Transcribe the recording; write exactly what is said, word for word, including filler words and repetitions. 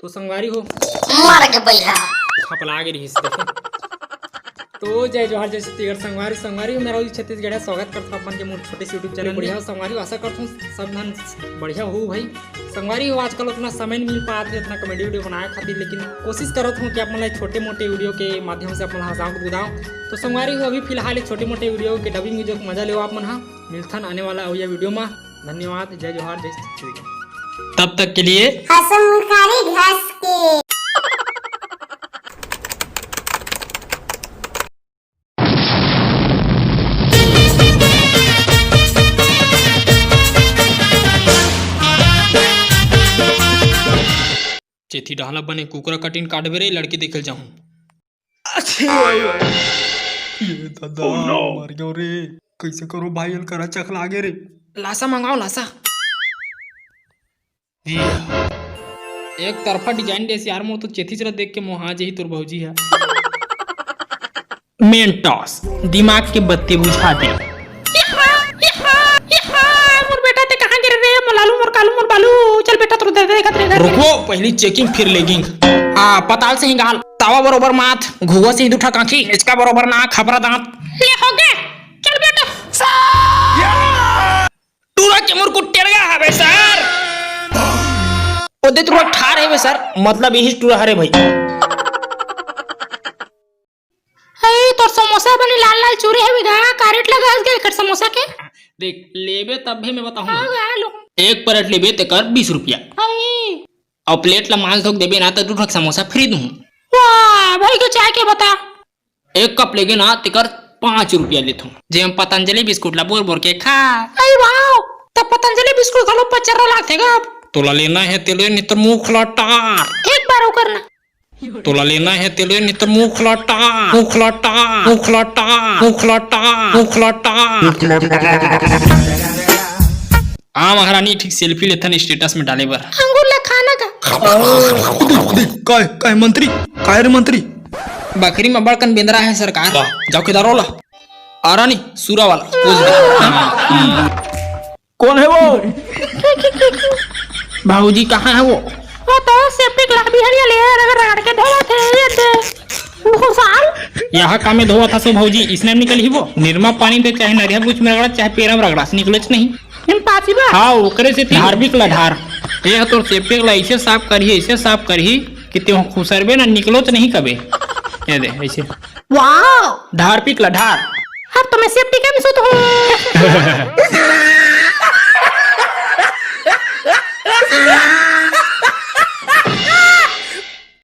तो संगवारी हो, मार के बैला। खपला गे रहिस, देखो। तो जय जोहार, जय छत्तीसगढ़ संगवारी। संगवारी हो, मैं राहुल छत्तीसगढ़िया, स्वागत करता हूँ अपन के मोर छोटे से YouTube चैनल में। बढ़िया हो संगवारी हो, आशा करता हूँ सब मन बढ़िया हो भाई। संगवारी हो, आजकल उतना समय नहीं मिल पात हे उतना कॉमेडी वीडियो बनाए खातिर, लेकिन कोशिश करत हूँ कि आप मन ला छोटे मोटे वीडियो के माध्यम से अपन ला हंसाऊं गुदगुदाऊं। तो संगवारी हो, अभी फिलहाल ये छोटे मोटे वीडियो के डबिंग वीडियो के मजा लेओ आप मन हा। मिलथन आने वाला अवइया वीडियो मा। धन्यवाद, जय जोहार, जय छत्तीसगढ़। तब तक के लिए हसमुखारी घास के। चेथी डहला बने कुकरा कटिन काटबे रे, लड़की देखे ल जाहूं। अच्छे। ये दादा, oh no, मर गयो रे। कैसे करो भाई, अलकरा चखला गे रे। लासा मंगाओ, लासा। एक तरफा डिजाइन देस यार, मोर तो चेथी चला देख के मोहा जेही तोर भौजी है। मेंटोस, दिमाग के बत्ती बुझा दे। मोर बेटा ते कहाँ गिरे रे? मोर लालू, मोर कालू, मोर बालू। चल बेटा, तोर दे दे, देखत रहे घर। रुकवो, पहली चेकिंग फिर लेगिंग। आ, पताल से ही गाल, तावा बरोबर माथ, घुआ से ही दूठा कांखी, एचका बरोबर नाक, खपरा दांत। ले हो गे, चल बेटा। टूरा के मुरकुट टेड़गा हवे सर। ओदे टूरा ठार हवे सर, मतलब यही टूरा हरे भाई। अई तोर समोसा बने लाल लाल चूरे हवे गा, का रेट लगा हस गे एकर समोसा के? देख, लेबे तब भी मैं बताहूँ। हाँ गा, लो। एक प्लेट लेबे तेकर बीस रुपया। अई। अउ प्लेट ला मांस धोक देबे ना त दू ठक समोसा फ्री दूँ। वाह, भाई के चाय के बता। एक कप लेगे ना तेकर पाँच रुपया लेथों, जे हम पतंजलि बिस्कुट ला बोर बोर के खा। अई वाह, त पतंजलि बिस्कुट घलो पचर्रा लागथे गा अब। तोला लेना हे ते ले, नहीं तो मुख ला टार। एक बार अउ करना। तोला लेना हे ते ले, नहीं तो मुख ला टार, मुख ला टार, मुख ला टार, मुख ला टार, मुख ला टार। आ महारानी, ठीक सेल्फी लेथन स्टेटस में डाले बर। अंगूर ला खाना का? काय, काय मंत्री? काय रे मंत्री? बकरी में बड़कन बेंदरा है सरकार। वाह। जाओ केदारो ला। आ रानी, सूरा वाला, पोज दे। कौन है वो? भाऊजी, कहाँ है वो? वो तो सेप्टिक ला बिहनिया ले रगड़ रगड़ के धोवत है, ये दे। वो साल। यहाँ का में धोवत हसो भाऊजी, इसने निकल ही वो। निरमा पानी दे, चाहे नरिया बुच में रगड़ा, चाहे पेरा में रगड़ा, निकलेच नहीं। Impossible। हाँ, ओकरे से धार्मिक ला धार। ये तोर सेप्टिक ला ऐसे साफ करही, ऐसे साफ करही कि ते खुसरबे ना, निकलोच नहीं कबे। ये दे, ऐसे। वाओ। धार पिक ला धार। अब तो मैं सेफ्टी के भी सुत हूँ।